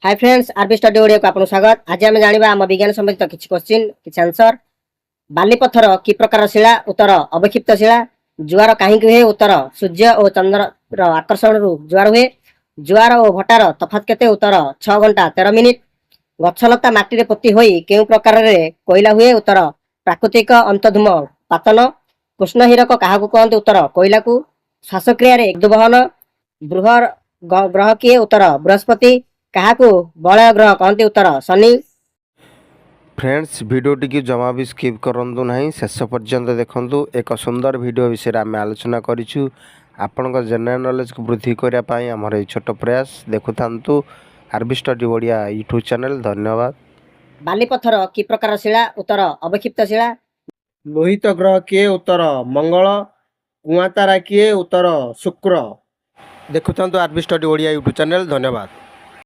High friends, ଆରବି study ଓଡ଼ିଆକୁ ଆପଣଙ୍କୁ ସ୍ୱାଗତ। ଆଜି ଆମେ ଜାଣିବା ଆମ ବିଜ୍ଞାନ ସମ୍ବନ୍ଧିତ କିଛି କ୍ୱେଶ୍ଚିନ୍, କିଛି ଆନ୍ସର। ବାଲିପଥର କି ପ୍ରକାର ଶିଳା? ଉତ୍ତର, ଅବକ୍ଷିପ୍ତ ଶିଳା। ଜୁଆର କାହିଁକି ହୁଏ? ଉତ୍ତର, ସୂର୍ଯ୍ୟ ଓ ଚନ୍ଦ୍ରର ଆକର୍ଷଣରୁ ଜୁଆର ହୁଏ। ଜୁଆର ଓ ଭଟ୍ଟାର ତଫାତ କେତେ? ଉତ୍ତର, 6 ଘଣ୍ଟା 13 ମିନିଟ୍। ଗଛଲତା ମାଟିରେ ପୋତି ହୋଇ କେଉଁ ପ୍ରକାରରେ କୋଇଲା ହୁଏ? ଉତ୍ତର, ପ୍ରାକୃତିକ ଅନ୍ତଧୂମ ପାତନ। କୃଷ୍ଣ ହୀରକ କାହାକୁ କହନ୍ତି? ଉତ୍ତର, କୋଇଲାକୁ। ଶ୍ୱାସକ୍ରିୟାରେ ଉଦ୍ବହନ। ବୃହ ଗ୍ରହ କିଏ? ଉତ୍ତର, ବୃହସ୍ପତି। କାହାକୁ ବଳୟ ଗ୍ରହ କହନ୍ତି? ଉତ୍ତର, ଶନି। ଫ୍ରେଣ୍ଡସ୍, ଭିଡ଼ିଓଟିକୁ ଜମା ବି ସ୍କିପ୍ କରନ୍ତୁ ନାହିଁ, ଶେଷ ପର୍ଯ୍ୟନ୍ତ ଦେଖନ୍ତୁ। ଏକ ସୁନ୍ଦର ଭିଡ଼ିଓ ବିଷୟରେ ଆମେ ଆଲୋଚନା କରିଛୁ। ଆପଣଙ୍କ ଜେନେରାଲ ନଲେଜକୁ ବୃଦ୍ଧି କରିବା ପାଇଁ ଆମର ଏହି ଛୋଟ ପ୍ରୟାସ। ଦେଖୁଥାନ୍ତୁ ଆରବି ଷ୍ଟଡି ଓଡ଼ିଆ ୟୁଟ୍ୟୁବ୍ ଚ୍ୟାନେଲ୍। ଧନ୍ୟବାଦ। ବାଲିପଥର କି ପ୍ରକାର ଶିଳା? ଉତ୍ତର, ଅବକ୍ଷିପ୍ତ ଶିଳା। ଲୋହିତ ଗ୍ରହ କିଏ? ଉତ୍ତର, ମଙ୍ଗଳ। କୁଆଁ ତାରା କିଏ? ଉତ୍ତର, ଶୁକ୍ର। ଦେଖୁଥାନ୍ତୁ ଆରବି ଷ୍ଟଡି ଓଡ଼ିଆ ୟୁଟ୍ୟୁବ୍ ଚ୍ୟାନେଲ୍। ଧନ୍ୟବାଦ।